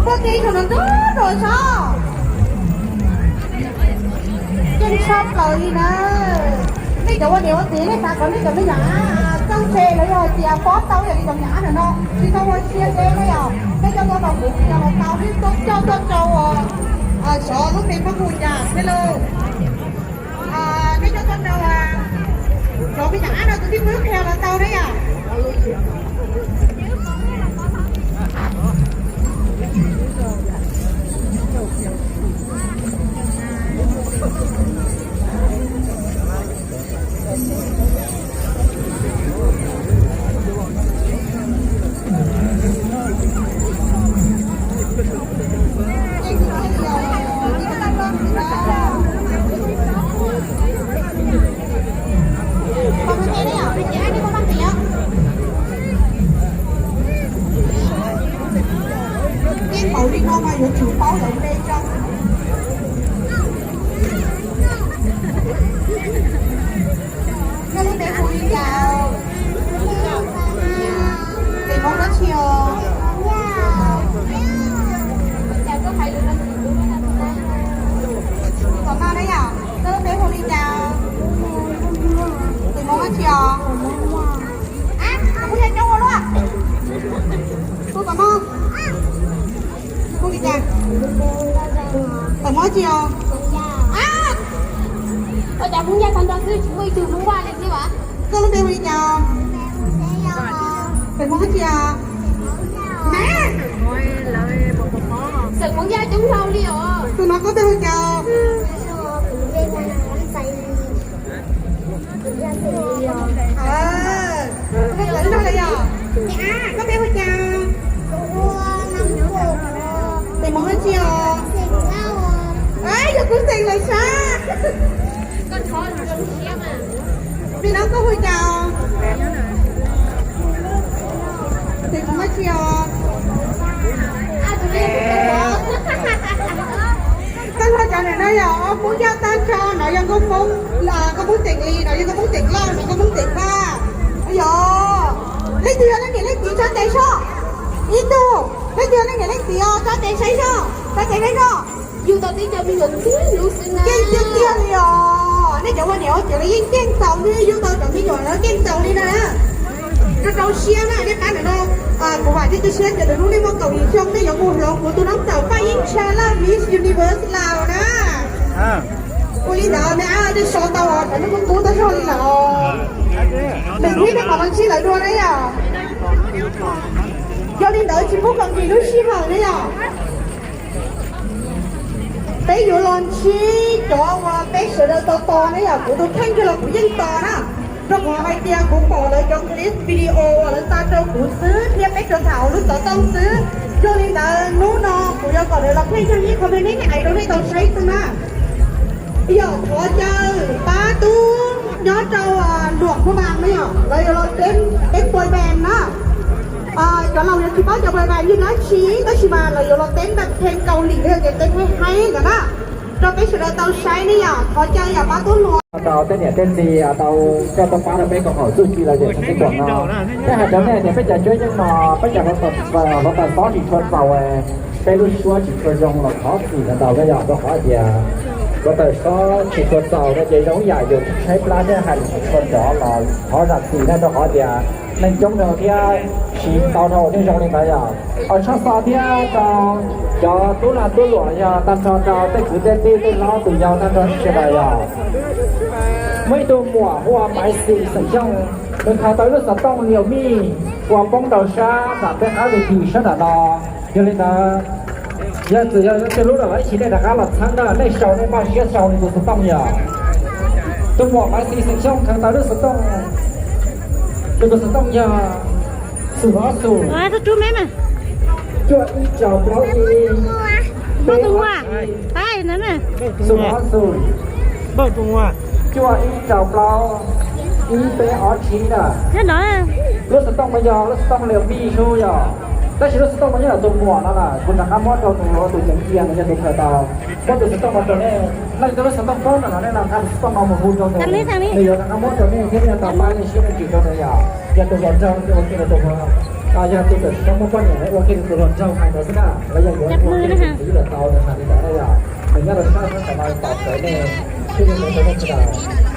Poj ke thaum no nrog rau sab ceeb tshaj plaws li na. Nej cov ua niam ua txiv nej xav kom nej cov me nyuam txawj ntse los yog hais tias paub tau yam li cov me nyuam no tsis tau ua siab deb na yom, nej coj tuaj rau kuv qhia los tau, nej coj tuaj rau sov lub npe pab hu cas thiab lauj. Nej coj tuaj rau cov me nyuam no kuv twb muab qhia los tau na yom. Tej npaum li no mas yuav tsum paub lawv npe tso. Koj lub npe hu li cas? Tes Hmoob dab tsi os? Tus no na yom, koj lub npe hu li cas? Tes Hmoob dab tsi os? Kuv yog coob ua luaj. Hu kom mog. Hu li cas? Tes Hmoob dab tsi os? Ua cas Hmoob Yaj tag nrho xwb tsis muaj ib tug Hmoob Vaj li thiab as? Koj lub npe hu li cas? Tes Hmoob dab tsi os? Xeem Hmoob Yaj coob dhau li os. Tus no koj npe hu cas? Koj npe hu cas? Tes Hmoob dab tsi os? Yog kuv xeem lawm sab. Tus no koj hu cas? Tes Hmoob dab tsi os? Tag nrho cov niam no yog ob Hmoob Yaj tag nrho, no yog nkauj Hmoob, nkauj Hmoob Teem Lis, no yog nkauj Hmoob Teem Lauj, no nkauj Hmoob Teem Vaj. Yog leej twg yog leej niam leej txiv tso tes soj ib tug, leej twg yog leej niam leej txiv os tso tes saib soj, tso tes saib soj. Yug tau tib co me nyuam tib lub xwb na. Keej tiag tiag li os, nej cov ua niam ua txiv los yeej keej txaus li, yug tau cov me nyuam los keej txaus li na. Rau rau siab na, nej pab ntawm no, kuv vam thiab cia siab tias lwm hnub nej muaj kaum yim xyoo nej yuav mus hloov kuv tus noob txawm Paj Yeeb Tsha Laj Miss Universe Laos na. Ua li ntawd me ab, nej so tau os, nej kuj pub tab zog li lawm. Lwm hnub nej mam los ntsib lawv dua na yom. Yog li ntawd tsis pub kom nkim lub sij hawm na yom. Peb yuav los ntsib cov uas peb sawv daws tos tos na yom, kuv tus kheej kiag los kuv yeej tos na. Rau qhov hais tias kuv pom lawv cov clip video uas lawv xa rau kuv xwb thiab peb tsuas tham hauv lub xov tooj xwb. Yog li ntawd hnub no kuv yuav kom lawv los pheej yog ib qho me me ais rau nej tau saib xwb na. Yog thov caw pab tub nyob rau luam Hmoob Vas na yom, lawv yuav los teeb boy band na. Cov laus yuav tsis paub cov boy band yog dab tsi, tab sis mas lawv yuav los teeb nram Kheej Kaus Lim, yog tias teeb haib haib ntawd na, rau peb sawv daws tau saib ne yom. Thov caw yom pab tub hluas. Rau tej niam tej txiv tau coj tau pab rau peb koom haum txuj ci los yog txog kev khuam no. Peb hais rau nej tias peb cov cuab yeej no, peb cov hluav taws xob tsis tshua txaus, peb lub suab tsis tshua zoo los thov txim ntau ntau na yom, rau qhov tias hluav taws xob tsis tshua txaus no ces zoo ib yam yus tshaib plab thiab hais lus tsis tshua nrov los thov zam txim na, rau qhov tias neeg coob dhau thiab siv ntau dhau thiaj zoo li ntawd yom. Ua tsaug ntau thiab rau cov tub lag tub luam los yog tag nrho rau tej kwv tej tij tej hlob tus yau tag nrho sawv daws yom. Muaj ib tug muam hu ua Maiv Xis xeem Xyooj, nws khaws tau ib lub xov tooj Realme uas poob rau sab nram peb qab vim sab nram no. Yog li ntawd, yog txawm yog tej lub lawm ib chim nej rov qab los txheeb na, nej sau nej npaj siab sau nws tus xov tooj yom. Tus muam Maiv Xis xeem Xyooj khaws tau lub xov tooj, nws tus xov tooj yog xum ob xum cuaj ib rau plaub ib peb ob tsib, xum ob xum cuaj ib rau plaub ib peb ob tsib na. Lub xov tooj mas yog lub xov tooj Realme xwb yom, tab sis lub xov tooj mas nyob ntawm tus muam no na, kuv rov qab muab rau tus, tus ceev cia no yog tus khaws tau. Muab tus xov tooj no rau nej, leej twg lub xov tooj paub ntawm no nej los nqa tus xov tooj no mus hu rau nws, nws yuav rov qab muab rau nej thiab nej tau pab nej siab nej tswm rau nws yom. Yog tus hluas nraug ua ke los tus hluas Yog tus tawm tsis tau muaj poj niam ua kiag tus hluas nraug hais ntawd xwb na, los yog yuav ua kiag tus yij lawm tau ntawd hais li ntawd na yom. Nws nyob rau sab sab tom no tos rawv nej, thiaj li mus rau nej sawv daws.